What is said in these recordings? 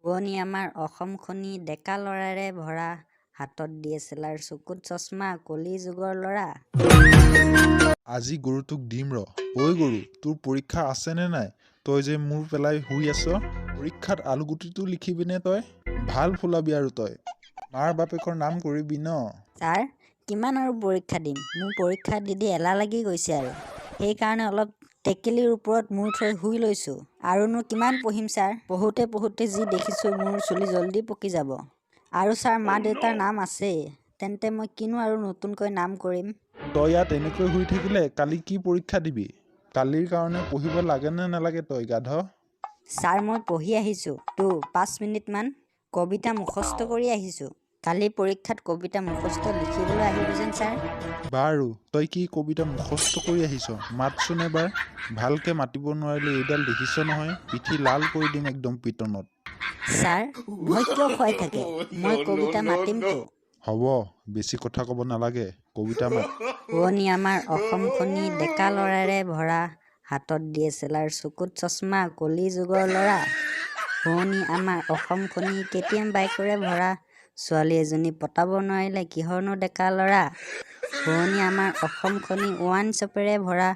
শুৱনি আমাৰ অসমখনি ডেকা ল'ৰাৰে ভৰা, হাতত DSLR, চকুত চশমা, কলি যুগৰ ল'ৰা। আজি গৰুটোক দিম ৰ। ঐ গৰু, তোৰ পৰীক্ষা আছেনে নাই? তই যে মূৰ পেলাই শুই আছ। পৰীক্ষাত আলুগুটিটো লিখিবিনে তই? ভাল ফুলাবি আৰু তই মাৰ বাপেকৰ নাম কৰিবি ন? ছাৰ, কিমান আৰু পৰীক্ষা দিম? মোৰ পৰীক্ষা দি দি এলাহ লাগি গৈছে আৰু, সেইকাৰণে অলপ টেকেলিৰ ওপৰত মূৰ থৈ শুই লৈছোঁ। আৰুনো কিমান পঢ়িম ছাৰ? পঢ়োঁতে পঢ়োঁতে যি দেখিছোঁ, মোৰ চুলি জলদি পকি যাব। আৰু ছাৰ, মা দেউতাৰ নাম আছেই, তেন্তে মই কিনো আৰু নতুনকৈ নাম কৰিম? তই ইয়াত এনেকৈ শুই থাকিলে কালি কি পৰীক্ষা দিবি? কালিৰ কাৰণে পঢ়িব লাগে নে নালাগে তই গাধ? ছাৰ, মই পঢ়ি আহিছোঁ তো 5 মিনিটমান। কবিতা মুখস্থ কৰি আহিছোঁ। কালি পৰীক্ষাত কবিতা মুখস্থ লিখিবলৈ আহিব যেন ছাৰ। বাৰু, তই কি কবিতা মুখস্থ কৰি আহিছ, মাতচোন এবাৰ। ভালকে মাতিব নোৱাৰিলে এইডাল দেখিছ নহয়, পিঠি লাল কৰি দিম একদম পিটনত। ছাৰ, ভয় কিয় খুৱাই থাকে? মই কবিতা মাতিমতো। হ'ব, বেছি কথা ক'ব নালাগে, কবিতা মাত। শুৱনি আমাৰ অসমখনি ডেকা ল'ৰাৰে ভৰা, হাতত DSLR, চকুত চশমা, কলি যুগৰ ল'ৰা। শুৱনি আমাৰ অসমখনি কেটিএম বাইকৰে ভৰা, ছোৱালী এজনী পতাব নোৱাৰিলে কিহৰনো ডেকা ল'ৰা? শুৱনি আমাৰ অসমখনি ৱাইন শ্বপেৰে ভৰা,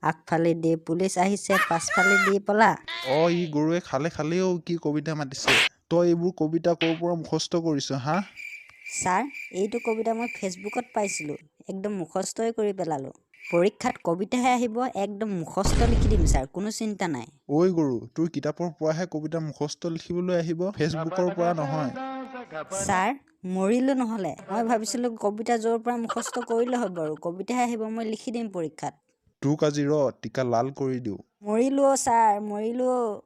আগফালেদি পুলিচ আহিছে, পাছফালেদি পলা। অ, ই গৰুৱে খালে খালেও কি কবিতা মাতিছে। তই এইবোৰ কবিতা ক'ৰ পৰা মুখস্থ কৰিছ হা? ছাৰ, এইটো কবিতা মই ফেচবুকত পাইছিলোঁ, একদম মুখস্থই কৰি পেলালোঁ। পৰীক্ষাত কবিতাহে আহিব, একদম মুখস্থ লিখি দিম ছাৰ, কোনো চিন্তা নাই। ঐ গৰু, তোৰ কিতাপৰ পৰাহে কবিতা মুখস্থ লিখিবলৈ আহিব, ফেচবুকৰ পৰা নহয়। ছাৰ, মৰিলোঁ নহ'লে। মই ভাবিছিলোঁ কবিতা য'ৰ পৰা মুখস্থ কৰিলে হ'ব আৰু, কবিতাহে আহিব, মই লিখি দিম পৰীক্ষাত। তোক আজি ৰ টিকা লাল কৰি দিওঁ। মৰিলোঁ অ' ছাৰ, মৰিলোঁ অ'।